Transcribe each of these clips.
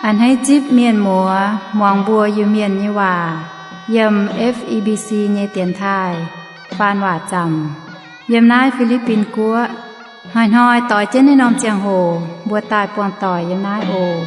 A'hneiv zipv mienh muoz muangx mbuo Iu-Mienh nyei waac yiem F E B C nyei dienx taaih faan waac zaamc yiem naaiv Fi^li^bin Guoqv. Hnoi-hnoi doix jienv naaiv norm ziangh hoc mbuo daaih buangh doic yiem naaiv oc.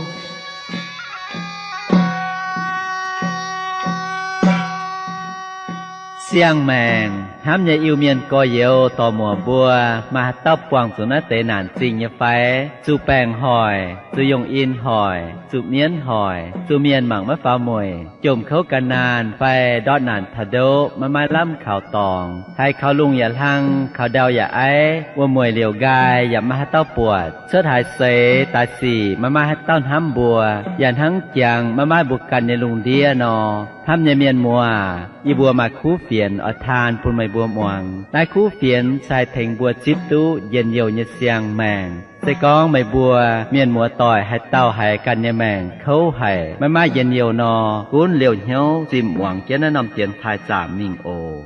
Siang-maengc hnamv nyei Iu-Mienh gorx-youz dorc-muoc mbuo, maaih haaix dauh buangh zuqc naaiv deix naanc zingh nyei fai? Zuqc baengc hoic, zuqc yongh in hoic, zuqc mienv hoic, zuqc mienh mangc maiv faaux mueic, jomc kouv gan naanh fai ndortv naanc taux ndoqv maiv maaih lamh kaux dorngx, haiz kaux lungh yaac hlang, kaux ndau yaac aiv, wuom-mueic liouc nqaai yaac maiv maaih haaix dauh buatc, cuotv haaix seix daaih sic maiv maaih haaix dauh hnamv mbuo, yaac hnangv jangx maiv maaih mbuo ganh nyei lungh ndiev nor. Hnamv nyei mienh muoz, yie mbuo maaih kuv fienx oix taan bun meih mbuo muangx. Naaiv kuv fienx se haih tengx mbuo zipv duqv njien-youh nyei siang-maengc. Se gorngv meih mbuo mienh muoz doic haaix dauh haiz ganh nyei maengc kouv haic, maiv maaih njien-youh nor, gunv liouh hnyouv zimh muangx jienv naaiv norm dienx taaih zaamc mingh oc.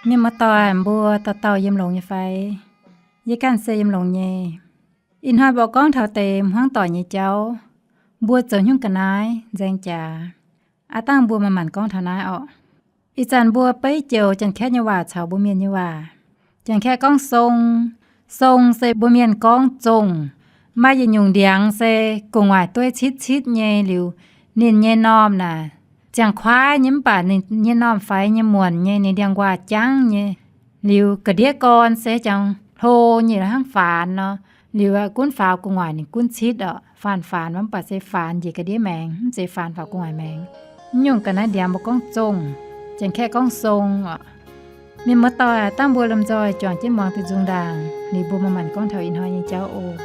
Mienh muoz doic mbuo dauh dauh yiem longx nyei fai? Yie ganh se yiem longx nyei. Ih hnoi mbuo gorngv taux deix hmuangv doic nyei jauv, mbuo zoux haaix nyungc ga'naaiv nzaeng jaax. Aav dangh mbuo manc-manc gorngv taux naaiv orqc. Ih zanc mbuo beiv joux Janx-Kaeqv nyei waac caux mbuo Mienh nyei waac. Janx-Kaeqv gorngv song, song se mbuo Mienh gorngv zongh. Maaih yietc nyungc ndiangx se gu'nguaaic dueiv citv-citv nyei liuz, ninh nyei normh naaic ziangh kuaaiv nyei mv baac ninh nyei normh faix nyei muonc nyei, ninh ndiangx-nquaah jangv nyei. Liuz ga'ndiev gorn se ziangx hlo nyei hnangv faanx nor. Liuz gunv faaux gu'nguaaic ninh gunv citv orqc. Faanx-faanx mv baac se faanx njiec ga'ndiev maengx, mv zeiz faanx faaux gu'nguaaic maengx. Naaiv nyungc ga'naaiv ndiangx mbuo gorngv zongh, Janx-Kaeqv gorngv song orqc. Mienh muoz-doic, dangh mbuo lomh nzoih juangc jienv muangx duqv nzung ndaangc, liuz mbuo manc-manc gorngv taux ih hnoi nyei jauv oc.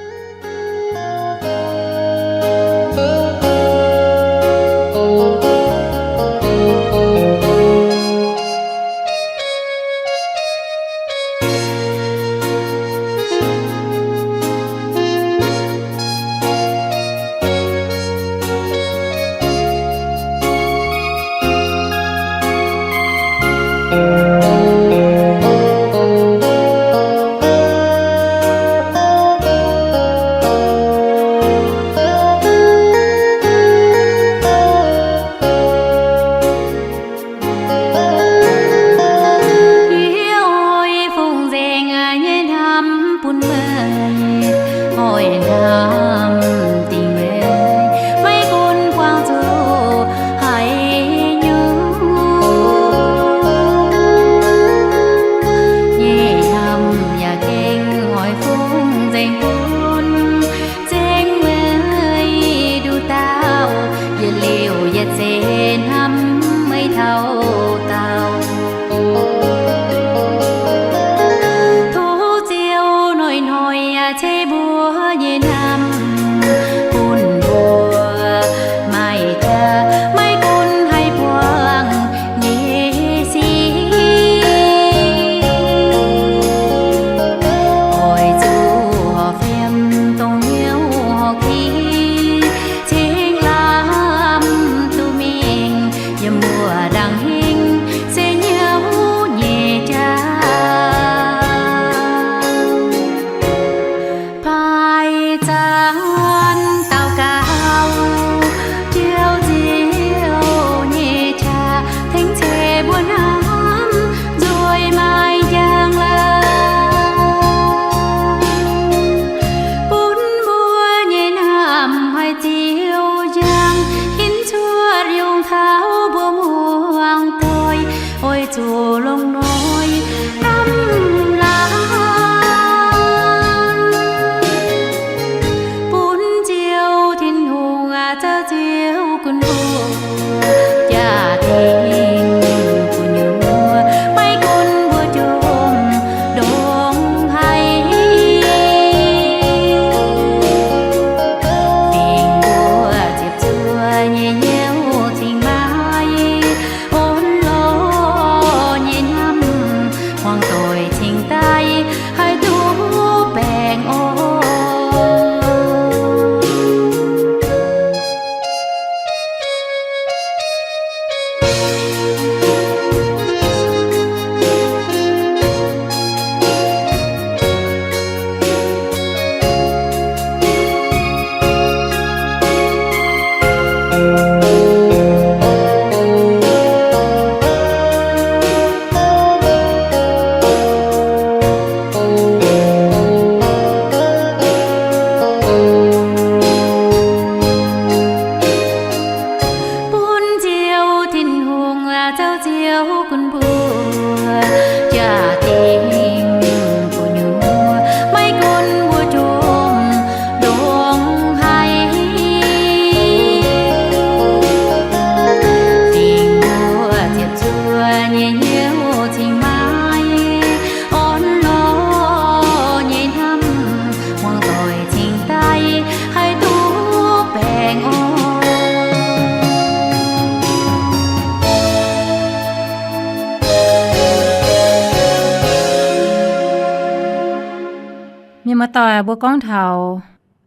Muoz-doic, mbuo gorngv taux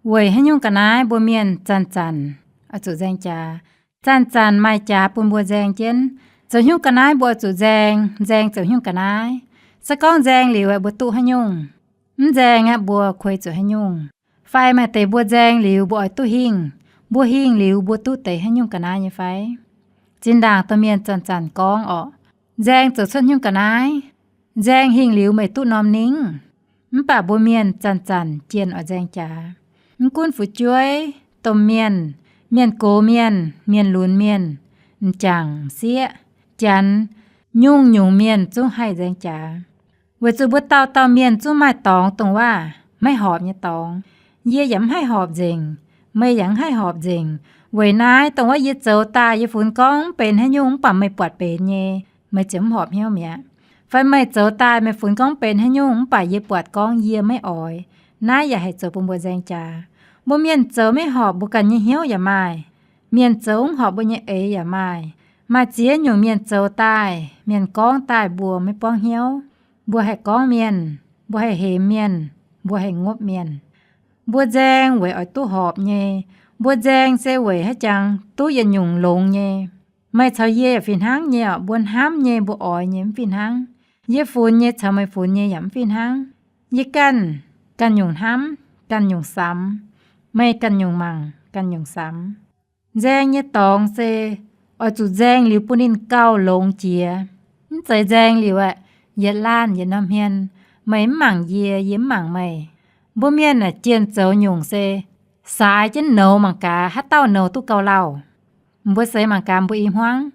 weic haaix nyungc ga'naaiv mbuo mienh zanc-zanc oix zuqc nzaeng jaax. Zanc-zanc maaih jaax bun mbuo nzaeng jienv. Zoux haaix nyungc ga'naaiv mbuo oix zuqc nzaeng, nzaeng zoux haaix nyungc ga'naaiv. Se gorngv nzaeng liuz aeqv, mbuo duqv haaix nyungc? Mv nzaeng aeqv, mbuo kuei zuqc haaix nyungc? Fai maaih deix mbuo nzaeng liuz mbuo oix duqv hingh, mbuo hingh liuz mbuo duqv deix haaix nyungc ga'naaiv nyei fai? Zinh ndaangc domh mienh zanc-zanc gorngv orqc, nzaeng zoux cuotv haaix nyungc ga'naaiv? Nzaeng hingh liuz meih duqv norm ningv? Mv baac mbuo mienh zanc-zanc jienh oix nzaeng jaax. Mv gunv fu'jueiv, domh mienh, mienh gox mienh, mienh lunx mienh, m'jangc m'sieqv, janx, nyungc-nyungc mienh zungv haih nzaeng jaax. Weic zuqc mbuo dauh dauh mienh zungv maaih dorngx dongh waac maiv horpc nyei dorngx. Yie yaac mv haih horpc nzengc, meih yaac mv haih horpc nzengc. Weic naaiv dongh wuov yie zoux daaih yie funx gorngv mv benx haaix nyungc mv baac meih buatc benx nyei, meih ziouc mv horpc hnyouv mi'aqv. Fai meih zoux daaih meih funx gorngv benx haaix nyungc mv baac yie buatc gorngv yie maiv oix, naaiv yaac haih zoux bun mbuo nzaeng jaax. Mbuo mienh zoux maiv horpc mbuo ganh nyei hnyouv yaac maaih. Mienh zoux mv horpc mbuo nyei eix yaac maaih. Maaih ziex nyungc mienh zoux daaih, mienh gorngv daaih mbuo maiv buangv hnyouv. Mbuo haih gorngv mienh, mbuo haih hemx mienh, mbuo haih ngopv mienh. Mbuo nzaeng weic oix duqv horpc nyei. Mbuo nzaeng se weic haaix jangx duqv yietc nyungc longx nyei. Meih caux yie yaac fih hnangv nyei orqc, mbuo hnamv nyei, mbuo oix nyei mv fih hnangv. Yie funx nyei caux meih funx nyei yaac mv fih hnangv. Yie ganh, ganh nyungc hnamv, ganh nyungc samx. Meih ganh nyungc mangc, ganh nyungc samx. Nzaeng nyei dorngx se oix zuqc nzaeng liuz bun ninh gauh longx jiex. Mv zeiz nzaeng liuz aeqv, yietc laanh yietc norm hmien, meih mv mangc yie, yie mv mangc meih. Mbuo mienh aeqv, jienh zoux nyungc se saaix jienv nouz mangc gaax haaix dauh nouz duqv gauh lauh. Mbuo seix mangc gaax mbuo i hmuangv,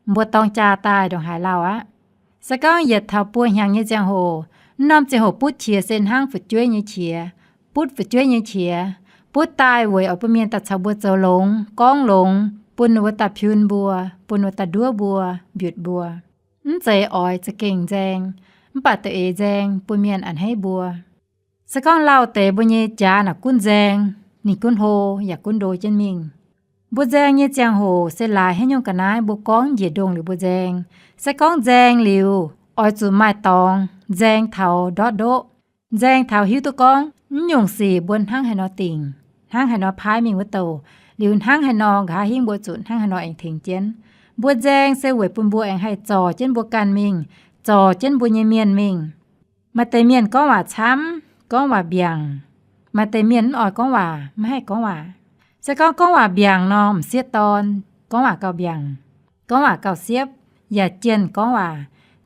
mbuo dorng jaa daaih ndongc haaix lauh aqv. Se gorngv yietc taux buo hnyangx nyei ziangh hoc, mv norm ziangh hoc butv qiex se hnangv fu'jueiv nyei qiex, butv fu'jueiv nyei qiex, butv daaih weic oix bun mienh daaih caux mbuo zoux longx, gorngv longx, bun ninh mbuo daaih piun mbuo, bun ninh mbuo daaih nduov mbuo, mbiutc mbuo. Mv zeiz oix za'gengh nzaeng, mv baac da'eix nzaeng bun mienh a'hneiv mbuo. Se gorngv lauh deix mbuo nyei jaax naaic gunv nzaeng, ninh gunv hlo yaac gunv ndo jienv mingh. Mbuo nzaeng nyei ziangh hoc se laaix haaix nyungc ga'naaiv mbuo gorngv njiec ndongh liuz mbuo nzaeng. Se gorngv nzaeng liuz, oix zuqc maaih dorngx nzaeng taux ndortv ndoqv, nzaeng taux hiuv duqv gorngv mv nyungc sic mbuo hnangv haaix nor dingc, hnangv haaix nor paaiv mingh wuov douh, liuz hnangv haaix nor nqa'haav hingv mbuo zuqc hnangv haaix nor aengx tengx jienv. Mbuo nzaeng se weic bun mbuo aengx haih zorc jienv mbuo ganh mingh, zorc jienv mbuo nyei mienh mingh. Maaih deix mienh gorngv waac camv, gorngv waac mbiaangc. Maaih deix mienh mv oix gorngv waac, maiv haih gorngv waac. Se gorngv gorngv waac mbiaangc nor, m'sieqv dorn gorngv waac gauh mbiaangc, gorngv waac gauh siepv, yaac jienh gorngv waac,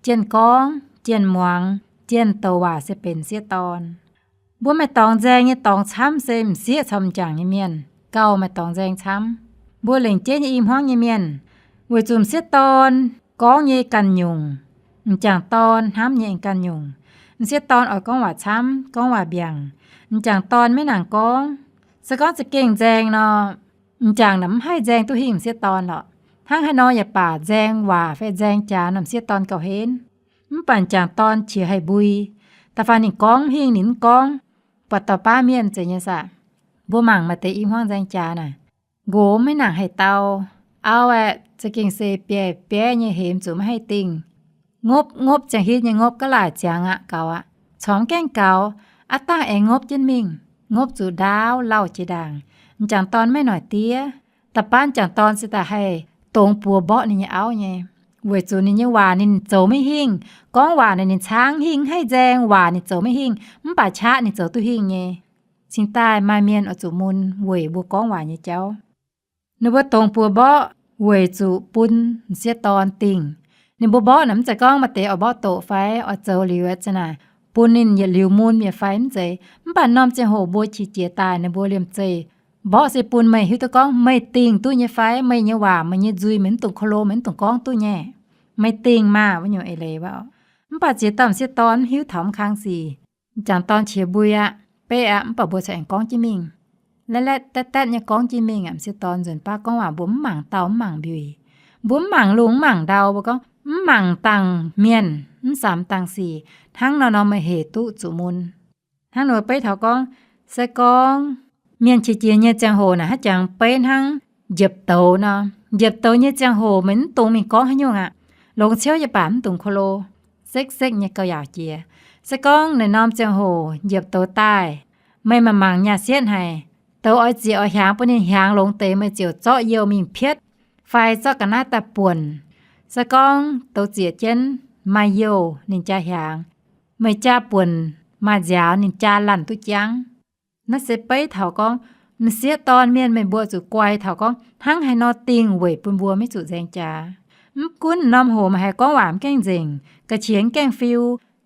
jienh gorngv, jienh muangx, jienh douc waac se benx m'sieqv dorn. Mbuo maaih dorngx nzaeng nyei dorngx camv se m'sieqv caux m'jangc nyei mienh gauh maaih dorngx nzaeng camv. Mbuo lengc jeiv nyei i hmuangv nyei mienh, weic zuqc m'sieqv dorn gorngv nyei ganh nyungc, m'jangc dorn hnamv nyei ganh nyungc. M'sieqv dorn oix gorngv waac camv, gorngv waac mbiaangc, m'jangc dorn maiv nangc gorngv. Se gorngv za'gengh nzaeng nor, m'jangc naaic mv haih nzaeng duqv hingh m'sieqv dorn lorqc. Hnangv haaix nor yaac baac nzaeng waac fai nzaeng jaax nor m'sieqv dorn gauh henv. Mv baac m'jangc dorn qiex haih mbui. Da'faanh ninh gorngv mv hingh ninh mv gorngv, buatc dauh baav mienh zeiz nyei saah. Mbuo mangc maaih deix i hmuangv nzaeng jaax naaic, nqox maiv nangc haih dau. Auv aeqv, za'gengh se biei bieiv nyei hemx zuqc maiv haih dingh. Ngopv ngopv ziangh hitv nyei ngopv ga'laaic ziangx aqv, gaux aqv. Corc mv gaengh gaux, aav dangh aengx ngopv jienv mingh, ngopv zuqc ndaauv lauh jiex ndaangc. M'jangc dorn maiv noic diev. Da'faanh m'jangc dorn se daaih haih dongz buoz mborqv ninh nyei auv nyei, weic zuqc ninh nyei waac ninh zoux maiv hingh. Gorngv waac naaic ninh caangv hingh, mv haih nzaeng, waac ninh zoux maiv hingh, mv baac qaqv ninh zoux duqv hingh nyei. Cingx daaih maaih mienh oix zuqc mun weic mbuo gorngv waac nyei jauv. Ninh mbuo dongz buoz mborqv weic zuqc bun m'sieqv dorn dingh. Ninh mbuo mborqv naaic mv zeiz gorngv maaih deix oix mborqv doqc fai oix zoux liuz aqv, za'naaic bun ninh yietc liuz mun mi'aqv fai mv zeiz. Mv baac norm ziangh hoc mbuo qiex jiez daaih ninh mbuo liemh zeih mborqv se bun meih hiuv duqv gorngv meih dingh duqv nyei fai, meih nyei waac, meih nyei nzuih, meih mv dungx ko lo, meih mv dungx gorngv duqv nyei. Meih dingh maah! Wuov nyungc eix leiz wuov. Mv baac ziex dauh m'sieqv dorn mv hiuv taux mv kang sic. M'jangc dorn qiex mbui aqv, beiv aqv, mv baac mbuo corc aengx gorngv jienv mingh. Laetv laetv daetv daetv nyei gorngv jienv mingh aqv. M'sieqv dorn nzuonx baav gorngv waac mbuo mv mangc dauh mv mangc mbiuic. Mbuo mv mangc lungh mv mangc ndau, mbuo gorngv mv mangc dangh mienh, mv samx dangh sic. Hnangv nor nor meih hec duqv zuqc mun. Hnangv nor beiv taux gorngv, se gorngv mienh qiex jiez nyei ziangh hoc naaic hnangv jangx beiv hnangv njiepc douz nor. Njiepc douz nyei ziangh hoc meih mv dungx mingh gorngv haaix nyungc aqv. Longx ciouv yaac baac mv dungx ko lo, sekv sekv nyei gauh yaauc jiex. Se gorngv naaic norm ziangh hoc njiepc douz daaih, Meih mangc mangc nyaah sietv haic. Douz oix ziec oix hiaangx bun ninh hiaangx longx deix, meih ziouc zorqv youh mingh pietv, fai zorqv ga'naaiv daaih buonc. Se gorngv douz ziec jienv maaih youh ninh jaa hiaangx, meih jaa buonc maaih nziaaux ninh jaa lanc duqv jangv. Naaiv se beiv taux gorngv m'sieqv dorn mienh meih mbuo zuqc guai taux gorngv hnangv haaix nor dingh weic bun mbuo maiv zuqc nzaeng jaax. Mv gunv norm hoc meih haiz gorngv waac mv gaengh nzengc, ga'qiex mv gaengh fiu,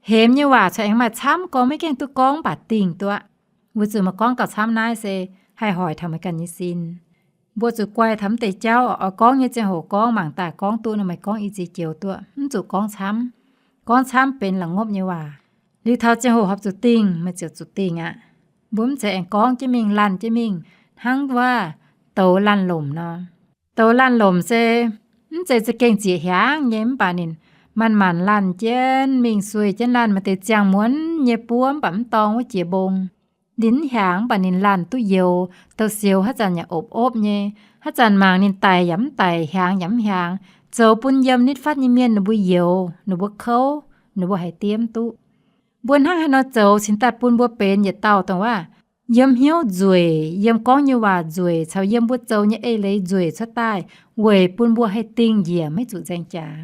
hemx nyei waac corc aengx maaih camv gorngv maiv gaengh duqv gorngv mv baac dingh duqv. Weic zuqc meih gorngv gauh camv naaiv se haih hoic taux meih ganh nyei sin. Mbuo zuqc guai taux mv deix jauv, oix gorngv nyei ziangh hoc gorngv, mangc daaih gorngv duqv nor meih gorngv i ziex joux duqv, mv zuqc gorngv camv. Gorngv camv benx la'ngopv nyei waac. Liuz taux ziangh hoc horpc zuqc dingh, meih ziouc zuqc dingh aqv. Mbuo mv zeiz aengx gorngv jienv mingh, lanc jienv mingh, hnangv wuov douz lanc lomc nor. Douz lanc lomc se mv zeiz za'gengh ziec hiaangx nyei, mv baac ninh manc-manc lanc jienv mingh, sueih jienv lanc maaih deix ziangh muonz nyei buov mv baac mv dorng wuov jiex mbong. Ninh mv hiaangx mv baac ninh lanc duqv youx, douz-sioux haaix zanc yaac opv-opv nyei. Haaix zanc mangc ninh daic yaac mv daic, hiaangx yaac mv hiaangx. Zoux bun yiem nitv fatv nyei mienh ninh mbuo youx, ninh mbuo kouv, ninh mbuo haiz diemv duqv. Mbuo hnangv haaix nor zoux cingx daaih bun mbuo benx yietc dauh dongh waac yiem hnyouv nzueic, yiem gorngv nyei waac nzueic, caux yiem mbuo zoux nyei eix leiz nzueic cuotv daaih, weic bun mbuo haih dingh njiec maiv zuqc nzaeng jaax.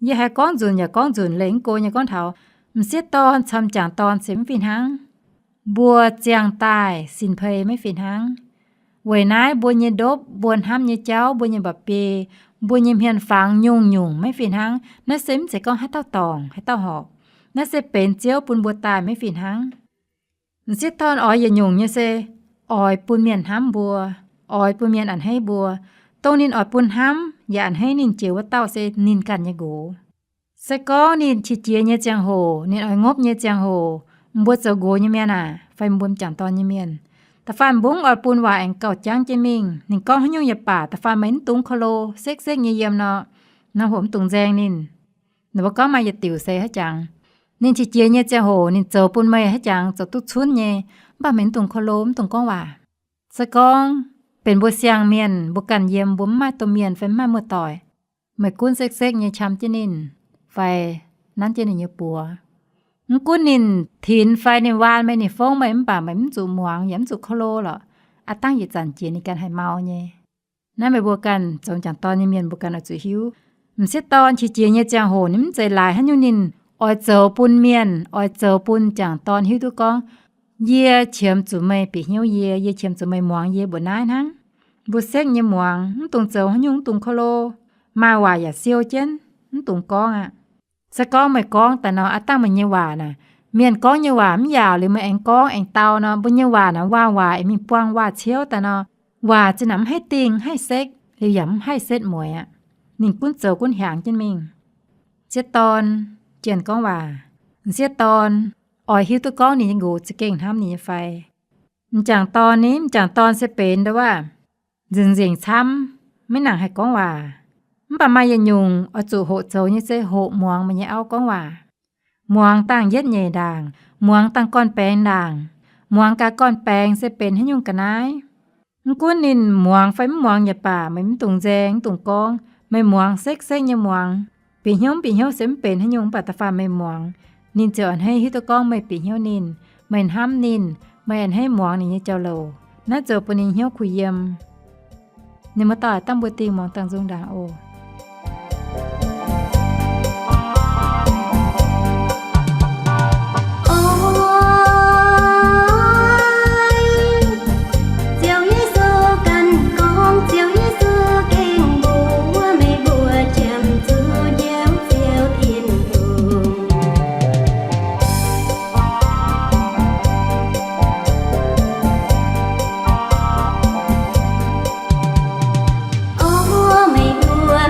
Yie haiz gorngv nzunc yaac gorngv nzunc, leih mv go nyei gorngv taux m'sieqv dorn caux m'jangc dorn se mv fih hnangv. Mbuo ziangh daaih sin-pei maiv fih hnangv. Weic naaiv mbuo nyei ndopv, mbuo hnamv nyei jauv, mbuo nyei mba'biei, mbuo nyei hmien fangx nyungc-nyungc maiv fih hnangv. Naaiv se mv zeiz gorngv haaix dauh dorngc haaix dauh horpc. Naaiv se benx Ziouv bun mbuo daaih maiv fih hnangv. M'sieqv dorn oix yietc nyungc nyei se oix bun mienh hnamv mbuo, oix bun mienh a'hneiv mbuo. Dongh ninh oix bun hnamv yaac a'hneiv ninh jiex wuov dauh se ninh ganh nyei nqox. Se gorngv ninh qiex jiez nyei ziangh hoc, ninh oix ngopv nyei ziangh hoc, mbuo zoux nqox nyei mienh aac, fai mbuo m'jangc dorn nyei mienh, da'faanh mbungv oix bun waac aengx gauh jangv jienv mingh. Ninh gorngv haaix nyungc yaac baac, da'faanh meih mv dungx kolo sekv-sekv nyei yiem nor, norm hoc mv dungx nzaeng ninh. Ninh mbuo gorngv maaih yietc diuc se haaix jangx, ninh qiex jiez nyei ziangh hoc ninh zoux bun meih haaix jangx zoux duqv cunv nyei, mv baac meih mv dungx kolo, mv dungx gorngv waac. Se gorngv benx mbuo siang-mienh, mbuo ganh yiem, mbuo mv maaih domh mienh fai mv maaih muoz-doic, meih gunv sekv-sekv nyei qam jienv ninh fai nanv jienv ninh nyei buoz. Mv gunv ninh tinx fai ninh waan meih, ninh fongv meih, mv baac meih mv zuqc muangx yaac mv zuqc kolo lorqc. Aav dangh yietc zanc jiex ninh ganh haih mau nyei. Naaiv meih mbuo ganh zoux m'jangc dorn nyei mienh mbuo ganh oix zuqc hiuv, m'sieqv dorn qiex jiez nyei ziangh hoc ninh mv zeiz laaix haaix nyungc, ninh oix zoux bun mienh, oix zoux bun m'jangc dorn hiuv duqv gorngv, yie qiemx zuqc meih bieqc hnyouv yie, yie qiemx zuqc meih muangx yie mbuoqc naaiv hnangv. Mbuo sekv nyei muangx, mv dungx zoux haaix nyungc, mv dungx kolo. Maaih waac yaac siou jienv, mv dungx gorngv aqv. Se gorngv meih gorngv daaih nor, aav dangh meih nyei waac naaic, mienh gorngv nyei waac mv yaauc liuz meih aengx gorngv aengx dau nor, mbuo nyei waac naaic waac-waac aengx mingh buangh waac-ciouv daaih nor, waac zinh naaic mv haih dingh, mv haih sekv, liuz yaac mv haih setv mueiz aqv. Ninh gunv zoux gunv hiaangx jienv mingh. M'sieqv dorn jienh gorngv waac. M'sieqv dorn oix hiuv duqv gorngv ninh nyei nqox za'gengh hnamv ninh nyei fai. M'jangc dorn ni, m'jangc dorn se benx ndau waac nzengc-nzengc camv, maiv nangc haih gorngv waac. Mv baac maaih yietc nyungc oix zuqc hoqc zoux nyei se hoqc muangx meih nyei auv gorngv waac. Muangx dangh yietv nyeic ndaangc, muangx dangh gorn-baengx ndaangc, muangx gaax gorn-baengx se benx haaix nyungc ga'naaiv. Mv gunv ninh muangx fai mv muangx yaac baac, meih mv dungx nzaeng, mv dungx gorngv. Meih muangx sekv-sekv nyei muangx. Bieqc hnyouv mv bieqc hnyouv se mv benx haaix nyungc, mv baac da'faanh meih muangx, ninh ziouc a'hneiv hiuv duqv gorngv meih bieqc hnyouv ninh, meih hnamv ninh, meih a'hneiv muangx ninh nyei jauv-louc. Naaiv zoux bun ninh hnyouv kuh yiem. Ninh muoz-doic dangh mbuo dingh muangx dangh nzung ndaangc oc. Ziouv Yesu ganh gorngv, Ziouv Yesu gengh mbuox meih mbuo qiemx zuqc njoux Ziouv Tin-Hungh. O meih mbuo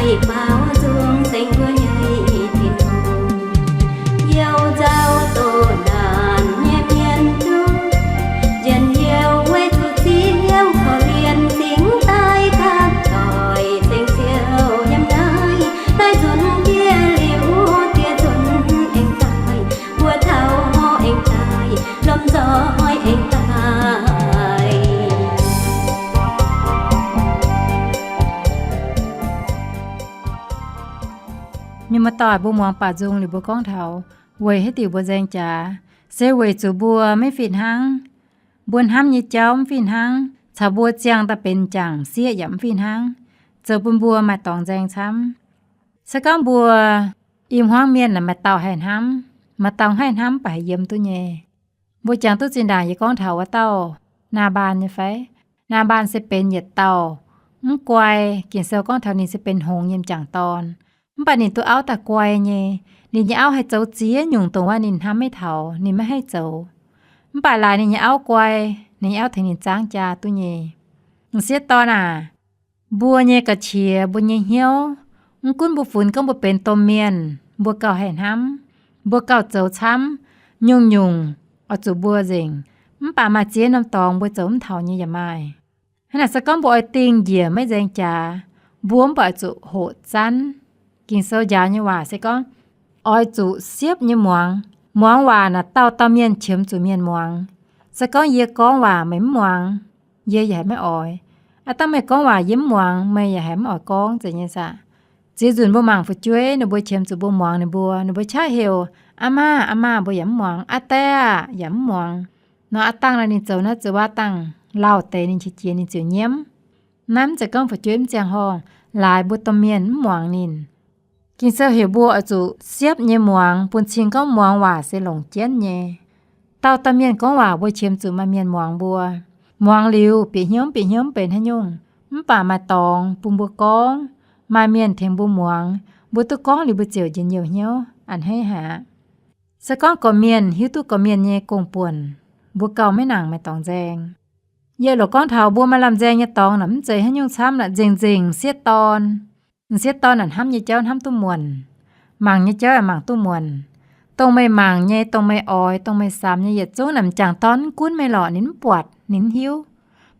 Baaux nzung zengx mbuo nyei Tin-Hungh, youh nzauh doqc naanc nyei mienh zungv, njien-youh weic zuqc Ziouv korv-lienh cingx daaih gapv doic ceng Ziouv yiem naaiv. Naaiv nzunc jiex liuz, diex nzunc aengx daaih, mbuo taux aengx daaih, lomh nzoih aengx daaih. Mienh muoz-doic, mbuo muangx baac nzung liuz mbuo gorngv taux weic haaix diuc mbuo nzaeng jaax, se weic zuqc mbuo maiv fih hnangv. Mbuo hnamv nyei jauv mv fih hnangv, caux mbuo ziangh daaih benx m'jangc sieqv yaac mv fih hnangv, zoux bun mbuo maaih dorngx nzaeng camv. Se gorngv mbuo i hmuangv mienh naaic maaih dauh haih hnamv, maaih dauh mv haih hnamv, mv baac haih yiem duqv nyei. Mbuo jangx duqv zinh ndaangc yie gorngv taux wuov dauh Naa^mbaan nyei fai? Naa^mbaan se benx yietc dauh mv guai. Ging-Sou gorngv taux ninh se benx hngongx nyei m'jangc dorn, mv baac ninh duqv auv daaih guai nyei. Ninh nyei auv haih zoux ziex nyungc dongh wuov ninh hnamv maiv taux, ninh maiv haih zoux. Mv baac laaix ninh nyei auv guai, ninh nyei auv tengx ninh zaangv jaa duqv nyei. M'sieqv dorn aac, mbuo nyei ga'qiex, mbuo nyei hnyouv, mv gunv mbuo funx gorngv mbuo benx domh mienh, mbuo gauh haih hnamv, mbuo gauh zoux camv nyungc-nyungc oix zuqc mbuo nzengc. Mv baac maaih ziex norm dorngx mbuo zoux mv taux nyei yaac maaih. Hnangv naaic se gorngv mbuo oix dingh njiec maiv nzaeng jaax, mbuo mv baac oix zuqc hoqc zanv. Ging-Sou njaaux nyei waac se gorngv oix zuqc siepv nyei muangx. Muangx waac naaic dauh dauh mienh qiemx zuqc mienh muangx. Se gorngv yie gorngv waac meih mv muangx, yie yaac haiz maiv oix. Aav dangh meih gorngv waac yie mv muangx, meih yaac haiz mv oix gorngv, zeiz nyei saah? Ziex nzunc mbuo mangc fu'jueiv, ninh mbuo qiemx zuqc mbuo muangx ninh mbuo, ninh mbuo qaqv heuc, Aa maah, aa maah, mbuo yaac mv muangx. Aa die aah! Yaac mv muangx. Nor aav dangh nor ninh zoux naaiv zoux wuov dangh lauh deix ninh qiex jiez ninh ziouc nyiemv. Naaiv mv zeiz gorngv fu'jueiv mv ziangh horngh, laaix mbuo domh mienh mv muangx ninh. Ging-Sou heuc mbuo oix zuqc siepv nyei muangx, bun cing gorngv muangx waac se longc jienv nyei. Dauh dauh mienh gorngv waac mbuo qiemx zuqc maaih mienh muangx mbuo. Muangx liuz bieqc hnyouv bieqc hnyouv benx haaix nyungc, mv baac maaih dorngx bun mbuo gorngv, maaih mienh tengx mbuo muangx, mbuo duqv gorngv liuz mbuo ziouc njien-youh hnyouv a'hneiv haic aqv. Se gorngv gorqv-mienh hiuv duqv gorqv-mienh nyei gong-buonc, mbuo gauh maiv nangc maaih dorngx nzaeng. Yie loc gorngv taux mbuo maaih lamh nzaeng nyei dorngx naaic mv zeiz haaix nyungc camv naaic, nzengc-nzengc m'sieqv dorn. M'sieqv dorn naaic hnamv nyei jauv hnamv duqv muonc, mangc nyei jauv yaac mangc duqv muonc. Dongh meih mangc nyei, dongh meih oix, dongh meih samx nyei yietc zungv naaic m'jangc dorn mv gunv meih lorqc, ninh mv buatc, ninh mv hiuv.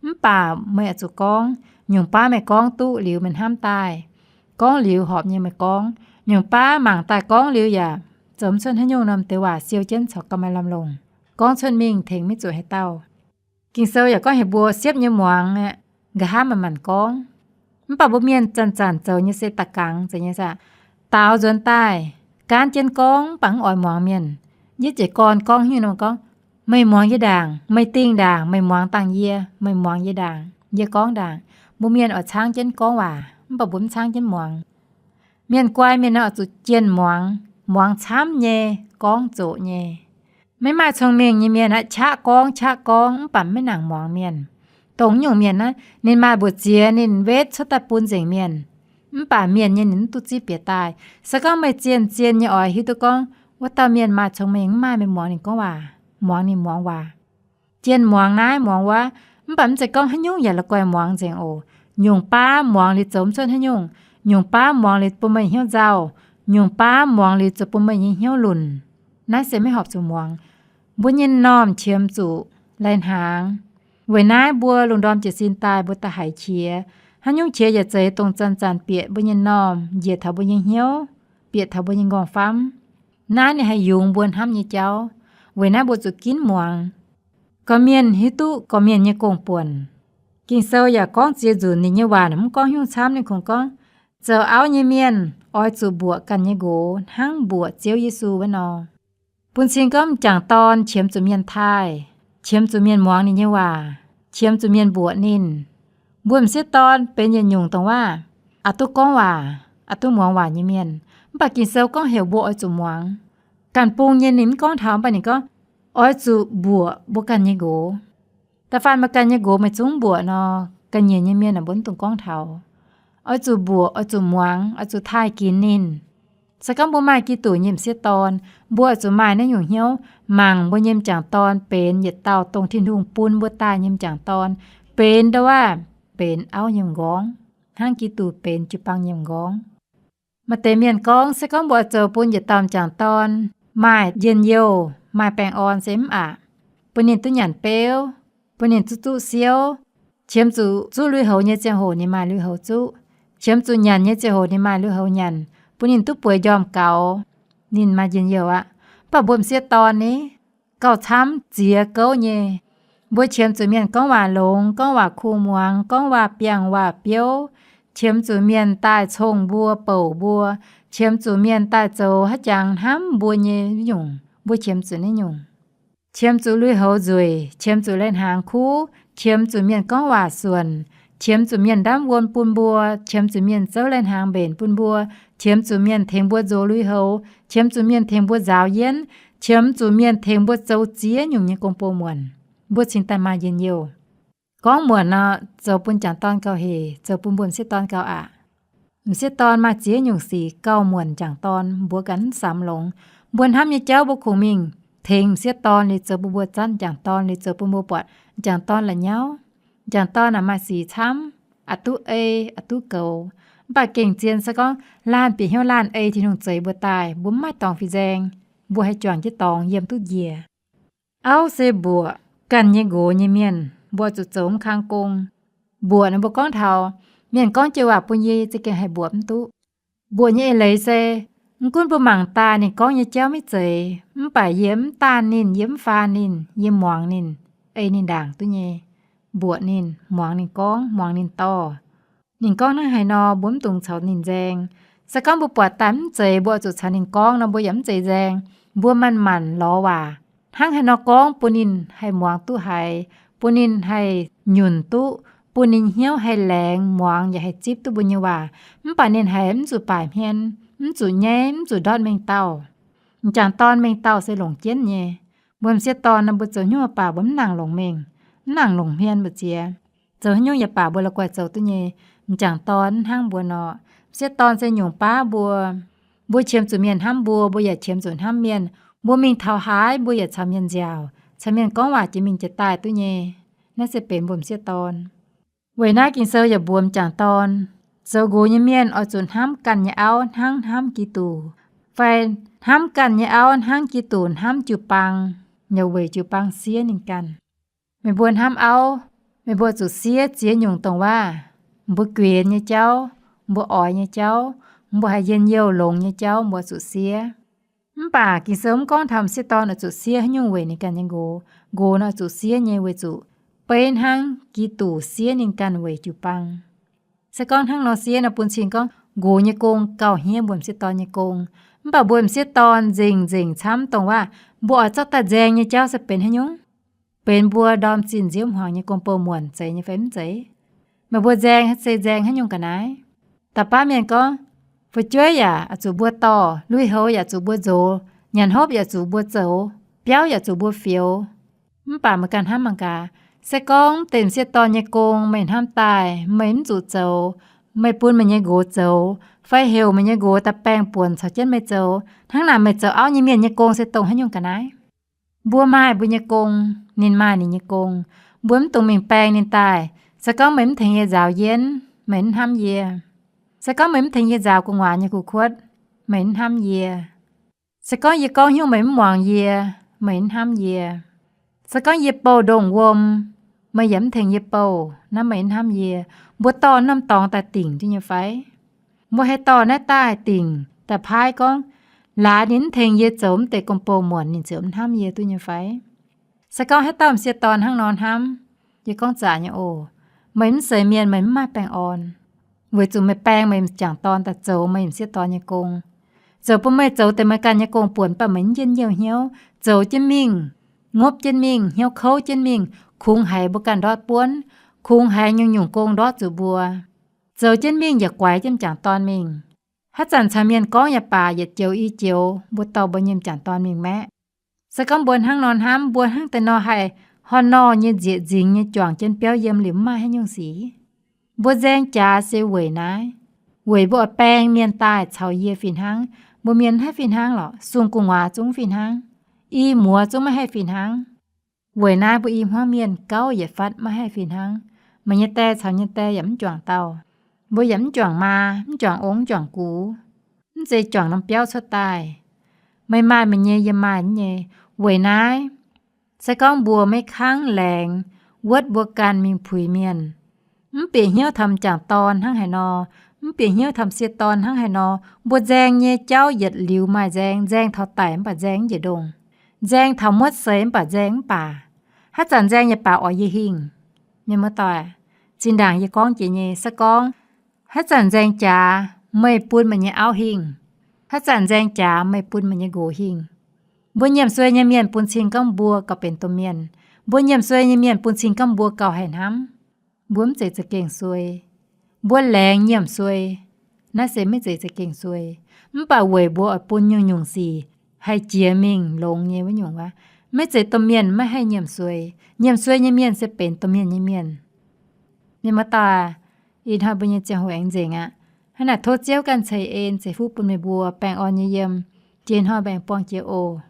Mv baac meih oix zuqc gorngv. Nyungc baav meih gorngv duqv liuz meih hnamv daaih, gorngv liuz horpc nyei meih gorngv. Nyungc baav mangc daaih gorngv liuz yaac zoux mv cuotv haaix nyungc norm deix waac siou jienv caux gauh maaih lamh longc, gorngv cuotv mingh tengx maiv zuqc haaix dauh. Ging-Sou yaac gorngv heuc mbuo siepv nyei muangx aqv, nqa'haav manc-manc gorngv. Mv baac mbuo mienh zanc-zanc zoux nyei se da'gangx, zeiz nyei saah? Daaux nzuonx daaih, gaanv jienv gorngv, mv baac mv oix muangx mienh. Yie jiez gorn gorngv haaix nyungc nor gorngv, meih muangx yie ndaangc, meih dingh ndaangc, meih muangx dangh yie, meih muangx yie ndaangc, yie gorngv ndaangc. Mbuo mienh oix caangv jienv gorngv waac, mv baac mbuo mv caangv jienv muangx. Mienh guai mienh nor oix zuqc jienh muangx, muangx camv nyei, gorngv zoqc nyei. Maiv maaih cong-mengh nyei mienh aqv, qaqv gorngv qaqv gorngv mv baac maiv nangc muangx mienh. Dongh nyungc mienh naaiv, ninh maaih mbu'ziex ninh wetv cuotv daaih bun nzengc mienh, mv baac mienh nyei ninh mv duqv zipv bieqc daaih. Se gorngv meih zien-zien nyei oix hiuv duqv gorngv wuov dauh mienh maaih cong-mengh, mv maaih mienh muangx ninh gorngv waac, muangx ninh muangx waac. Jienh muangx naaiv muangx wuov, mv baac mv zeiz gorngv haaix nyungc yaac la'guaih muangx nzengc oc. Nyungc baav muangx liuz zoux mv cuotv haaix nyungc. Nyungc baav muangx liuz bun meih hnyouv nzauh. Nyungc baav muangx liuz zoux bun meih nyei hnyouv lunc. Naaiv se maiv horpc zuqc muangx. Mbuo nyei m'normh qiemx zuqc lai-hnaangx. Weic naaiv mbuo lungh ndorm jiez sin daaih mbuo da'haiz qiex. Haaix nyungc qiex yaac zeiz dongh zanc-zanc bieqc mbuo nyei m'normh, njiec taux mbuo nyei hnyouv, bieqc taux mbuo nyei m'nqorngv-famv. Naaiv ninh haih yungz mbuo hnamv nyei jauv. Weic naaiv mbuo zuqc ginv muangx. Gorqv-mienh hiuv duqv gorqv-mienh nyei gong-buonc. Ging-Sou yaac gorngv ziex nzunc, ninh nyei waac mv gorngv haaix nyungc camv, ninh kungx gorngv, zoux auv nyei mienh oix zuqc mbuoqc ganh nyei nqox hnangv mbuoqc Ziouv Yesu wuov nor. Bun cing gorngv m'jangc dorn qiemx zuqc mienh taaih, qiemx zuqc mienh muangx ninh nyei waac, qiemx zuqc mienh mbuoqc ninh. Mbuo m'sieqv dorn benx yietc nyungc dongh waac, aqc duqv gorngv waac, aqc duqv muangx waac nyei mienh. Mv baac Ging-Sou gorngv heuc mbuo oix zuqc muangx. Ganh bung nyei ninh mv gorngv taux, mv baac ninh gorngv, oix zuqc mbuoqc mbuo ganh nyei nqox. Da'faanh meih ganh nyei nqox meih zungv mbuoqc nor, ga'nyiec nyei mienh naaic mbuo mv dungx gorngv taux. Oix zuqc mbuoqc, oix zuqc muangx, oix zuqc taaih ginx ninh. Se gorngv mbuo maaih Giduc nyei m'sieqv dorn, mbuo oix zuqc maaih naaiv nyungc hnyouv, mangc mbuo nyei m'jangc dorn benx yietc dauh dongh Tin-Hungh bun mbuo daaih nyei m'jangc dorn, benx ndouv waac, benx auv nyei m'nqorngv, hnangv Giduc benx jiu-baang nyei m'nqorngv. Maaih deix mienh gorngv, se gorngv mbuo zoux bun yietc dauh m'jangc dorn maaih njien-youh, maaih baengh orn se mv aqc. Bun ninh duqv nyanc beuv, bun ninh duqv zuqv siouv, qiemx zuqc zuqv lui-houx nyei ziangh hoc ninh maaih lui-houx zuqv, qiemx zuqc nyanc nyei ziangh hoc ninh maaih lui-houx nyanc, bun ninh duqv bueix njormh gaux, ninh maaih njien-youh aqv. Mv baac mbuo m'sieqv dorn ni, gauh camv ziex gouv nyei. Mbuo qiemx zuqc mienh gorngv waac longx, gorngv waac kuh muangx, gorngv waac biangh waac biouv, qiemx zuqc mienh daaih cong mbuo, bouc mbuo, qiemx zuqc mienh daaih zoux haaix jangx hnamv mbuo nyei nyungc, mbuo qiemx zuqc naaiv nyungc. Qiemx zuqc lui-houx nzueic, qiemx zuqc lai-hnaangx kuv, qiemx zuqc mienh gorngv waac suonc, qiemx zuqc mienh ndamv wuom bun mbuo, qiemx zuqc mienh zouv lai-hnaangx mbenc bun mbuo, qiemx zuqc mienh tengx mbuo nzox lui-houx, qiemx zuqc mienh tengx mbuo nzaaux yienv, qiemx zuqc mienh tengx mbuo zoux ziex nyungc nyei gong-bou muonc, mbuo cingx daaih maaih njien-youh. Gorngv muonc nor, zoux bun m'jangc dorn gauh hec, zoux bun mbuo m'sieqv dorn gauh aqc. M'sieqv dorn maaih ziex nyungc sic gauh muonc m'jangc dorn, mbuo ganh mv samx longx. Mbuo hnamv nyei jauv mbuo kungx mingh tengx m'sieqv dorn liuz zoux bun mbuo zatv m'jangc dorn, liuz zoux bun mbuo buatc m'jangc dorn la'nyauv. M'jangc dorn naaic maaih sic camv, aqc duqv ei, aqc duqv goux. Mv baac gengh zien se gorngv laanh bieqc hnyouv laanh ei Tin-Hungh zeix mbuo daaih, mbuo mv maaih dorngx fin-nzaeng, mbuo haih juangc jienv dorngx yiem duqv njiec. Auv se mbuoqc ganh nyei nqox nyei mienh, mbuo zuqc zoux mv kang gong. Mbuoqc naaic mbuo gorngv taux mienh gorngv joux waac bun yie, za'gengh haih mbuoqc mv duqv. Mbuoqc nyei eix leiz se, mv gunv mbuo mangc daaih ninh gorngv nyei jauv maiv zeiz, mv baac yie mv daanh ninh, yie mv faan ninh, yie muangx ninh, ei ninh ndaangc duqv nyei, mbuoqc ninh, muangx ninh gorngv, muangx ninh dorh. Ninh gorngv hnangv haaix nor, mbuo mv dungx caux ninh nzaeng. Se gorngv mbuo buatc daaih mv zeiz, mbuo oix zuqc caux ninh gorngv nor, mbuo yaac mv zeiz nzaeng. Mbuo manc-manc lorz waac hnangv haaix nor gorngv bun ninh haih muangx duqv haiz, bun ninh haih nyunc duqv, bun ninh hnyouv haih laengz muangx yaac haih zipv duqv mbuo nyei waac. Mv baac ninh haiz mv zuqc baaic hmien, mv zuqc nyaiv, mv zuqc ndortv mengh dauh. M'jangc dorn mengh dauh se longc jienv nyei. Mbuo m'sieqv dorn nor, mbuo zoux haaix nyungc baac mbuo mv nangc longc mengh, mv nangc longc hmien mbu'ziex. Zoux haaix nyungc yaac baac mbuo la'guaih zoux duqv nyei. M'jangc dorn mv hnangv mbuo nor. M'sieqv dorn se nyungc baav mbuo. Mbuo qiemx zuqc mienh hnamv mbuo, mbuo yaac qiemx zuqc hnamv mienh. Mbuo mingh taux haaix, mbuo yaac caux mienh nziaauc, caux mienh gorngv waac jiex mingh jiex daaih duqv nyei. Naaiv se benx mbuo m'sieqv dorn. Weic naaiv Ging-Sou yaac mbuox m'jangc dorn, zoux nqox nyei mienh oix zuqc hnamv ganh nyei auv hnangv hnamv Giduc, fai hnamv ganh nyei auv hnangv Giduc hnamv jiu-baang, yaac weic jiu-baang siev ninh ganh. Meih mbuo hnamv auv, meih mbuo zuqc siev ziex nyungc dongh waac. Mbuo guenx nyei jauv, mbuo oix nyei jauv, mbuo haih njien-youh longx nyei jauv, mbuo zuqc siev. Mv baac Ging-Sou mv gorngv taux m'sieqv dorn oix zuqc siev haaix nyungc weic ninh ganh nyei nqox. Nqox nor zuqc siev nyei weic zuqc beiv hnangv Giduc siev ninh ganh weic jiu-baang. Se gorngv hnangv nor siev nor, bun cing gorngv nqox nyei gong gauh hniev mbuo m'sieqv dorn nyei gong. Mv baac mbuo m'sieqv dorn nzengc-nzengc camv dongh waac, mbuo oix zorqv daaih nzaeng nyei jauv se benx haaix nyungc? Benx mbuo ndorm zinh nziouv hmuangx nyei gong-bou muonc, zeiz nyei fai mv zeiz? Meih mbuo nzaeng se nzaeng haaix nyungc ga'naaiv? Da'faanh mienh gorngv, fu'jueiv yaac zuqc mbuo dorh, lui-houx yaac zuqc mbuo nzox, nyanc hopv yaac zuqc mbuo zoux, biauv yaac zuqc mbuo fioux. Mv baac meih ganh hnamv mangc gaax, se gorngv deix m'sieqv dorn nyei gong meih hnamv daaih meih mv zuqc zoux, meih bun meih nyei nqox zoux, fai heuc meih nyei nqox daaih baeng buonc caux jienv meih zoux, hnangv naaic meih zoux auv nyei mienh nyei gong se dongh haaix nyungc ga'naaiv? Mbuo maaih mbuo nyei gong, ninh maaih ninh nyei gong. Mbuo mv dungx mingh baeng ninh daaih. Se gorngv meih mv tengx yie nzaaux yienv, meih mv hnamv yie. Se gorngv meih mv tengx yie nzaaux gu'nguaaz nyei gu'kuotv, meih mv hnamv yie. Se gorngv yie gorngv haaix nyungc meih mv muangx yie, meih mv hnamv yie. Se gorngv yie bouh ndongh wuom, meih yaac mv tengx yie bouh, naaiv meih mv hnamv yie. Mbuo dorh norm dorngx daaih dingc jienv nyei fai? Mbuo haih dorh naaiv daaih dingc daaih paaiv gorngv, laaix ninh mv tengx yie zoux mv deix gong-bou muonc, ninh ziouc mv hnamv yie duqv nyei fai? Se gorngv haaix dauh m'sieqv dorn hnangv nor hnamv, yie gorngv zaqc nyei oc. Meih mv seix mienh, meih mv maaih baengh orn, weic zuqc meih baeng meih m'jangc dorn daaih zoux meih m'sieqv dorn nyei gong. Zoux bun meih zoux deix meih ganh nyei gong buonc, mv baac meih mv njien-youh hnyouv. Zoux jienv mingh, ngopv jienv mingh, hnyouv kouv jienv mingh, kungx haiz mbuo ganh ndortv buonv, kungx haiz nyungc-nyungc gong ndortv zuqc mbuo. Zoux jienv mingh yaac guaix jienv m'jangc dorn mingh. Haaix zanc caux mienh gorngv yaac baac, yietc joux i joux mbuo dorh mbuo nyei m'jangc dorn mingh maeqv. Se gorngv mbuo hnangv nor hnamv, mbuo hnangv deix nor haih horh nor nyei nzieqc nzingx nyei juangc jienv biauv yiem liuz mv maaih haaix nyungc sic. Mbuo nzaeng jaax se weic naaiv, weic mbuo oix baeng mienh daaih caux yie fih hnangv. Mbuo mienh mv haih fih hnangv lorqc, sung gu'nguaaz zungv mv fih hnangv, i muoz zungv maiv haih fih hnangv. Weic naaiv mbuo i hmuangv mienh gauh yietc fatv maiv haih fih hnangv. Meih nyei die caux nyei die yaac mv juangc dauh. Mbuo yaac mv juangc maa, mv juangc ong, mv juangc gux. Mv zeiz juangc norm biauv cuotv daaih. Meih maaih meih nyei, yie maaih yie nyei. Weic naaiv, se gorngv mbuo maiv kangv laengz wuotv mbuo ganh mingh puix mienh, mv bieqc hnyouv taux m'jangc dorn hnangv haaix nor, mv bieqc hnyouv taux m'sieqv dorn hnangv haaix nor, mbuo nzaeng nyei jauv yietc liuz maaih nzaeng, nzaeng taux daic mv baac nzaeng mv njiec ndongh, nzaeng taux muotv seix mv baac nzaeng mv baac, haaix zanc nzaeng yaac baac oix yie hingh. Mienh muoz-doic, zinh ndaangc yie gorngv jiex nyei, se gorngv haaix zanc nzaeng jaax meih bun meih nyei auv hingh, haaix zanc nzaeng jaax meih bun meih nyei nqox hingh. Mbuo nyiemc suei nyei mienh bun cing gorngv mbuo gauh benx domh mienh. Mbuo nyiemc suei nyei mienh bun cing gorngv mbuo gauh haih hnamv. Mbuo mv zeiz za'gengh suei. Mbuo laengz nyiemc suei, naaiv se maiv zeiz za'gengh suei. Mv baac weic mbuo oix bun nyungc-nyungc sic haih jiex mingh longx nyei wuov nyungc aqv. Maiv zeiz domh mienh maiv haih nyiemc suei. Nyiemc suei nyei mienh se benx domh mienh nyei mienh. Mienh muoz-doic, ih hnoi mbuo nyei ziangh hoc aengx nzengc aqv. Hnangv naaic tov Ziouv ganh ceix en ceix fuqv bun meih mbuo baengh orn nyei yiem. Jiex hnoi mbuo aengx buangh jiex oc.